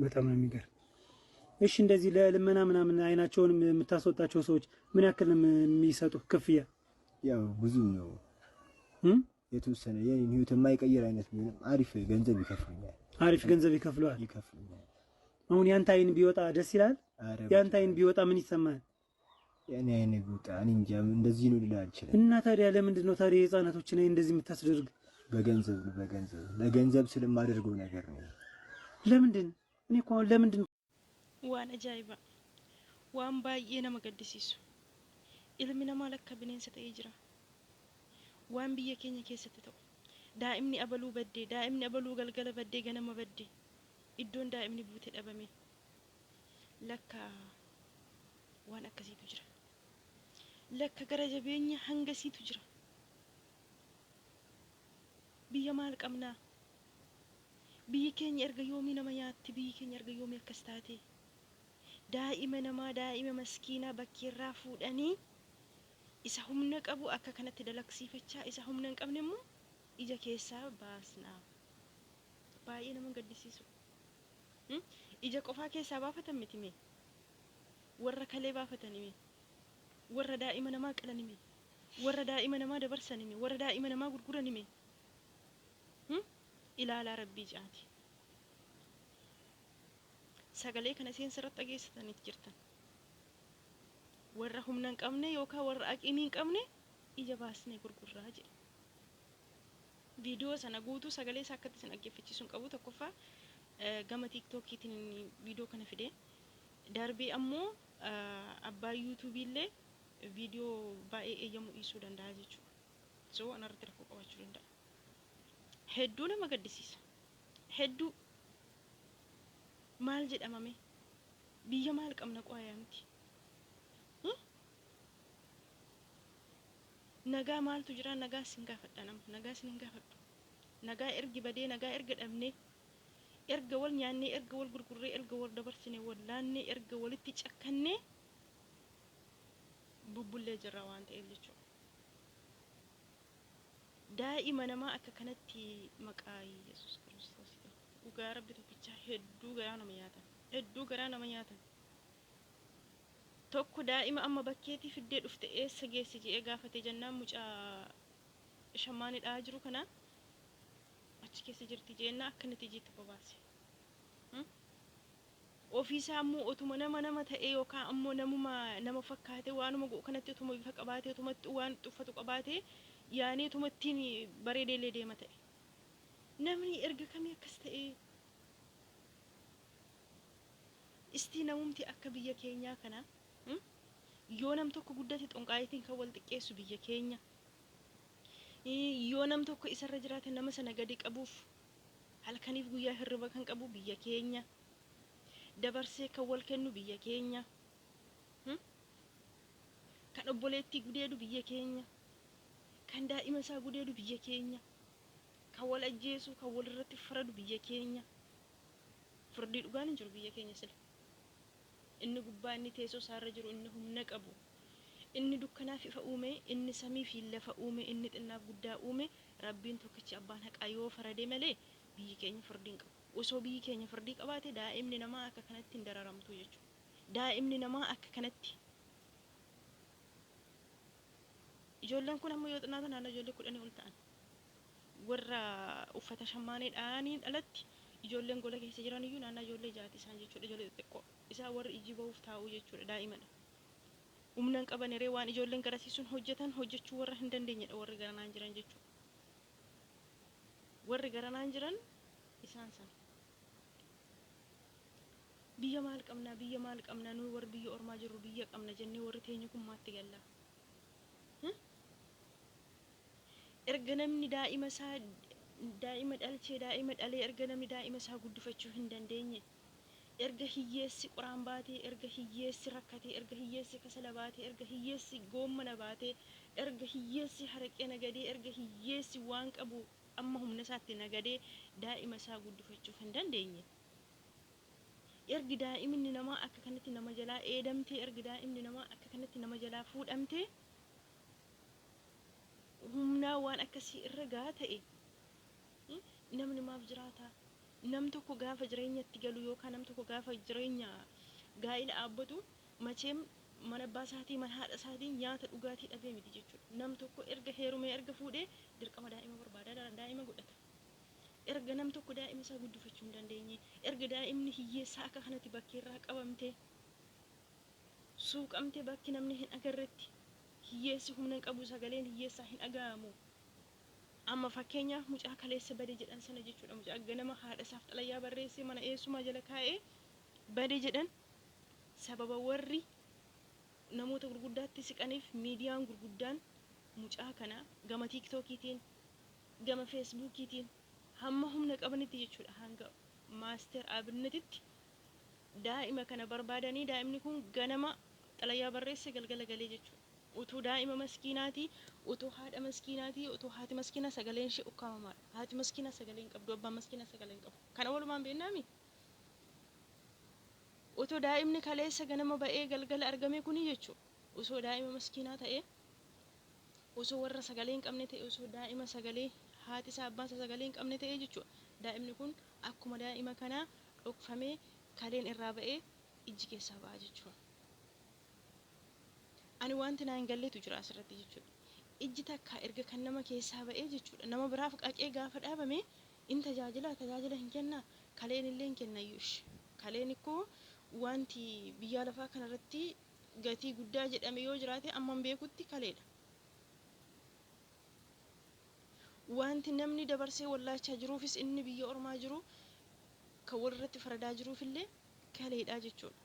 በጣም ነው የሚገርም። እሺ እንደዚህ ለልመና ምናምን አይናቸውን የምታስወጣቸው ሰዎች ምን ያክል ነው የሚሰጡ ክፍያ? ያው ብዙ ነው የተወሰነ የኔን ህይወት የማይቀይር አይነት ቢሆንም አሪፍ ገንዘብ ይከፍሉኛል። አሪፍ ገንዘብ ይከፍለዋል። ይከፍሉኛል። አሁን ያንተ አይን ቢወጣ ደስ ይላል? ኧረ ያንተ አይን ቢወጣ ምን ይሰማል? የኔ አይን ቢወጣ እኔ እንጃ እንደዚህ ነው ልል አልችልም። እና ታዲያ ለምንድን ነው ታዲያ የህፃናቶችን አይን እንደዚህ የምታስደርግ? በገንዘብ ነው፣ በገንዘብ ለገንዘብ ስለማደርገው ነገር ነው። ለምንድን እኔ እኮ አሁን ለምንድን Waan ajaa'ibaa! Waan baay'ee nama gaddisiisu! Ilmi namaa lakka bineensa ta'ee jira. Waan biyya keenya keessatti ta'u. Daa'imni abaluu baddee, daa'imni abaluu galgala baddee, ganama baddee. Iddoon daa'imni buute dhabame. Lakka waan akkasiitu jira. Lakka gara jabeenya hangasiitu jira. Biyya maal qabnaa? Biyyi keenya erga yoomii nama nyaatti? Biyyi keenya erga yoomii akkas taate? Daa'ima namaa, daa'ima maskiinaa bakkeerraa fuudhanii isa humna qabu akka kanatti dalagsiifachaa, isa humna hin qabne immoo ija keessaa baasna. Baay'ee nama gaddisiisu. Ija qofaa keessaa baafatan miti mee? Warra kalee baafatani mee? Warra daa'ima namaa qalani mee? Warra daa'ima namaa dabarsani mee? Warra daa'ima namaa gurgurani mee? Ilaalaa rabbii jaati. Sagalee kana seensa irratti dhageessitaniit jirtan. Warra humna hin qabne yookaan warra aqimii hin qabne ija baasnee gurgurraa jedhe. Viidiyoo sana guutuu sagalee isaa akkatti isin dhaggeeffachiisuu hin qabu. Tokkoffaa gama tiiktookiitiin viidiyoo kana fide. Darbee ammoo abbaa yuutuubii illee viidiyoo baay'ee eeyyamuu dhiisuu danda'a jechuudha. So anarratti rakkoo qabaachuu danda'a. Hedduu nama gaddisiisa. Hedduu maal jedhamame? Biyya maal qabna qo'ayaa nuti? Nagaa maaltu jira? Nagaa sin gaafadha nama. Nagaa sin hin gaafadhu. Nagaa ergi badee, nagaa erga dhabnee, erga wal nyaannee, erga wal gurgurree, erga wal dabarsinee, wal laannee, erga walitti cakkannee bubbullee jirra waan ta'eef jechuudha. Daa'ima namaa akka kanatti maqaa Yesuus Kiristoos dhugaa rabbi tokkichaa hedduu garaa nama nyaatan. Hedduu garaa nama nyaatan. Tokko daa'ima amma bakkeetii fiddee dhufte eessa geessi jedhee gaafate jennaan mucaa shammaanii dha'aa jiru kana achi keessa jirti jennaan akkanatti ijiitti bobaase. Ofiisaa ammoo otuma nama nama ta'ee yookaan ammoo namuma nama fakkaatee waanuma godhu kanatti otuma bifa qabaatee otuma waan uffatu qabaatee yaanee otuma ittiin bareedeellee deema ta'e. Namni erga kamii akkas ta'ee? Istii namumti akka biyya keenyaa kana yoo nam tokko guddate xonqaayitiin kan wal xiqqeessu biyya keenya. Yoo nam tokko isarra jiraate nama sana gadi qabuuf halkaniif guyyaa hirriba kan qabu biyya keenya. Dabarsee kan wal kennu biyya keenya. Kan obboleettii gudeedu biyya keenya. Kan daa'ima isaa gudeedu biyya keenya. Kan wal ajjeesu, kan wal irratti faradu biyya keenya. Firdii dhugaan hin jiru biyya keenya sila. Inni gubbaa, inni teessoo isaarra jiru, inni humna qabu. Inni dukkanaaf ifa uume, inni samii fi lafa uume, inni xinnaaf guddaa uume, Rabbiin tokkichi abbaan haqaa yoo farade malee biyyi keenya firdii hin qabu. Osoo biyyi keenya firdii qabaate daa'imni namaa akka kanatti hin dararamtu jechuudha. Daa'imni namaa akka kanatti. Ijoolleen kun amma yoo xinnaatan naannoo ijoollee 10 ol ta'an. Warra uffata shammaanee dha'aniin alatti ijoolleen gola keessa jiran iyyuu naannoo ijoollee jaati isaan jechuudha, ijoollee xixiqqoo. Isaan warri ijji bahuuf taa'uu jechuudha, daa'imadha. Humna hin qaban eree waan ijoolleen garasiisuun hojjetan hojjechuu warra hin dandeenyedha warri garanaan jiran jechuudha. Warri garanaan jiran isaan sana. Biyya maal qabnaa, biyya maal qabnaa, nuyi warri biyya ormaa jirru biyya qabna jennee warri teenyu kun maatti gallaa? Erga namni daa'ima isaa daa'ima dhalchee daa'ima dhalee erga namni daa'ima isaa guddifachuu hin dandeenye, erga hiyyeessi qoraan baatee, erga hiyyeessi rakkatee, erga hiyyeessi kasala baatee, erga hiyyeessi goommana baatee, erga hiyyeessi haraqee nagadee, erga hiyyeessi waan qabu amma humna isaatti nagadee daa'ima isaa guddifachuu hin dandeenye, ergi daa'imni namaa akka kanatti nama jalaa eedamtee, ergi daa'imni namaa akka kanatti nama jalaa fuudhamtee, humnaa waan akkasii irra gaa ta'e, namni maaf jiraata? Nam tokko gaafa jireenyatti galu yookaan nam tokko gaafa jireenya gaa'ila dhaabbatu macheem mana abbaa isaatii mana haadha isaatii nyaata dhugaatii dhabee miti jechuudha. Nam tokko erga heerumee erga fuudhee dirqama daa'ima barbaada, daa'ima godhata. Erga nam tokko daa'ima isaa guddifachuu hin dandeenye, erga daa'imni hiyyeessaa akka kanatti bakkeerraa qabamtee suuqamtee bakki namni hin agarretti, hiyyeessi humna hin qabu, sagaleen hiyyeessaa hin dhaga'amu. Amma fakkeenyaaf mucaa kaleessa bade jedhan sana jechuudha. Mucaa ganama haadha isaaf xalayaa barreessee mana eessumaa jala kaa'ee bade jedhan, sababa warri namoota gurguddaatti siqaniif miidiyaan gurguddaan mucaa kana gama Tiiktookiitiin, gama Feesbuukiitiin hamma humna qabanitti jechuudha, hanga Maaster Abinnatitti daa'ima kana barbaadanii, daa'imni kun ganama xalayaa barreesse galgala galee jechuudha. Utuu daa'ima maskiinaatii, utuu haadha maskiinaatii, utuu haati maskiinaa sagaleen ishee ukkaamamaadha. Haati maskiinaa sagalee hin qabdu, abbaan maskiinaa sagalee hin qabu. Kana walumaan beeknaami? Utuu daa'imni kaleessa ganama ba'ee galgala argame kuni jechuudha. Osoo daa'ima maskiinaa ta'ee, osoo warra sagalee hin qabne ta'e, osoo daa'ima sagalee haati isaa abbaan isaa sagalee hin qabne ta'e jechuudha. Daa'imni kun akkuma daa'ima kanaa dhokfamee kaleen irraa ba'ee ijji keessaa ba'a jechuudha. Ani wanti naa hin galleetu jira asirratti jechuudha. Ijji takka erga kan nama keessaa ba'ee jechuudha. Nama biraaf qaqee gaafa dhaabame in tajaajila, tajaajila hin kennaa, kaleen illee hin kennayyuu ishee. Kaleen ikkoo wanti biyya lafaa kanarratti gatii guddaa jedhame yoo jiraate amman beekutti kaleedha. Wanti namni dabarsee wallaachaa jiruufis, inni biyya ormaa jiru kan walirratti faradaa jiruufillee kaleedha jechuudha.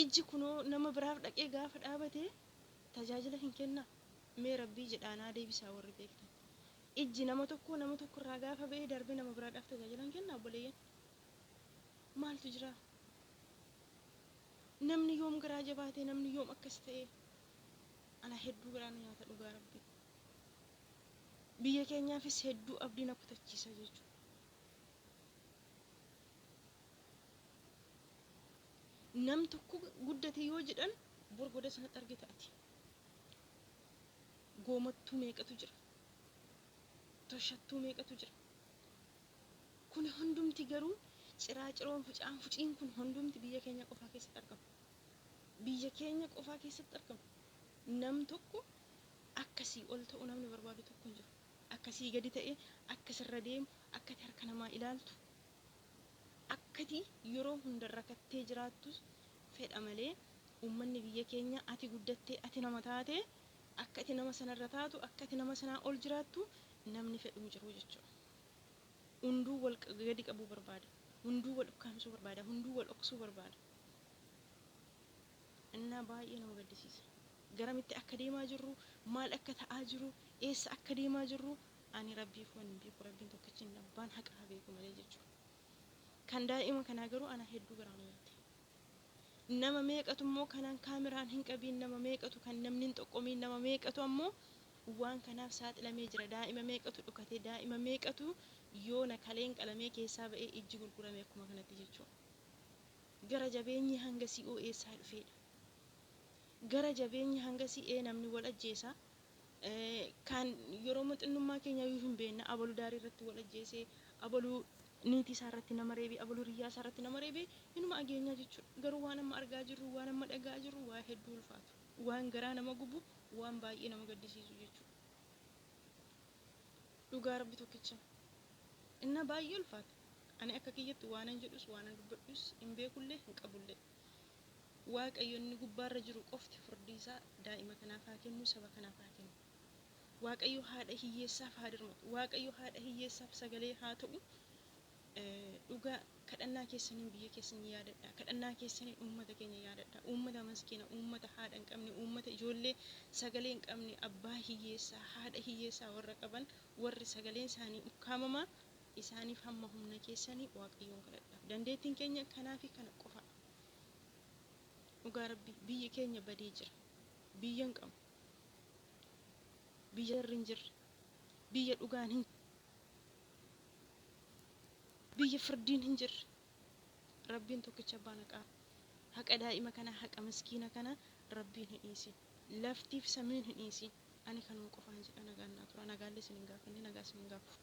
Ijji kunoo nama biraaf dhaqee gaafa dhaabate tajaajila hin kennaa? Mee Rabbii jedhaanaa deebisaa warri beektan. Ijji nama tokko nama tokko irraa gaafa ba'ee darbee nama biraadhaaf tajaajila hin kennaa, obboleeyyan? Maaltu jira? Namni yoom garaa jabaate? Namni yoom akkas ta'e? Ana hedduu garaa na nyaata, dhugaa Rabbii. Biyya keenyaafis hedduu abdii na kutachiisa jechuudha. Nam tokko guddate yoo jedhan bor goda sanatti argita ati. Goomattuu meeqatu jira? Toshattuu meeqatu jira? Kun hundumti garuu ciraa ciroon fucaan fuciin kun hundumti biyya keenya qofaa keessatti argama. Biyya keenya qofaa keessatti argama. Nam tokko akkasii ol ta'u namni barbaadu tokko hin jiru. Akkasii gadi ta'e akkasirra deemu, akkati harka namaa ilaaltu, akkati yeroo hunda rakattee jiraattus fedha malee, uummanni biyya keenya ati guddattee ati nama taate, akka ati nama sanarra taatu, akka ati nama sanaa ol jiraattu namni fedhu hin jiru jechuudha. Hunduu wal gadi qabuu barbaada. Hunduu wal ukkaamsuu barbaada. Hunduu wal dhoksuu barbaada. Innaa baay'ee nama gaddisiisa. Garamitti akka deemaa jirru, maal akka ta'aa jiru, eessa akka deemaa jirru ani Rabbiif waan hin beeku, Rabbiin tokkichi inni abbaan haqaa beeku malee jechuudha. Kan daa'ima kanaa garuu ana hedduu garaa na nyaate. Nama meeqatu immoo kanaan kaameraan hin qabiin, nama meeqatu kan namni hin xoqqomiin, nama meeqatu ammoo waan kanaaf saaxilamee jira. Daa'ima meeqatu dhokate, daa'ima meeqatu yoona kaleen qalamee keessaa ba'ee ijji gurgurame akkuma kanatti jechuudha. Gara jabeenyi hanga si'oo eessaa dhufeedha? Gara jabeenyi hanga si'ee namni wal ajjeesa. Kan yeroo xinnummaa keenya iyyuu hin beekna, abaluu daarii irratti wal ajjeesee, abaluu niitii isaa irratti nama reebee, abaluu riyyaa isaa irratti nama reebee inuma ageenyaa jechuudha. Garuu waan amma argaa jirru, waan amma dhagaa jirru waa hedduu ulfaatu. Waan garaa nama gubu, waan baay'ee nama gaddisiisu jechuudha. Dhugaa Rabbi tokkicha. Innaa baay'ee ulfaata. Ani akka kiyyatti waanan jedhus waanan dubbadhus hin beekullee hin qabullee. Waaqayyo inni gubbaarra jiru qofti firdii isaa daa'ima kanaaf haa kennu, saba kanaaf haa kennu. Waaqayyo haadha hiyyeessaaf haa dirmatu. Waaqayyo haadha hiyyeessaaf sagalee haa ta'u. Dhugaa kadhannaa keessaniin biyya keessanii yaadadha. Kadhannaa keessaniin uummata keenya yaadadha. Uummata maskiina, uummata haadha hin qabne, uummata ijoollee sagalee hin qabne, abbaa hiyyeessaa, haadha hiyyeessaa warra qaban, warri sagaleen isaanii ukkaamamaa, isaaniif hamma humna keessanii Waaqayyoon kadhadha. Dandeettiin keenya kanaa fi kana qofa. Dhugaa Rabbi, biyyi keenya badee jira. Biyya hin qabnu. Biyya hin jirre. Biyya dhugaan hin, biyya firdiin hin jirre. Rabbiin tokkicha abbaan haqaa haqa daa'ima kana, haqa miskiina kana Rabbiin hin dhiisin. Laftiif samiin hin dhiisin. Ani kanuma qofaan jedha, nagaan naa tura. Nagaallee isin hin gaafanne, nagaa isin hin gaafu.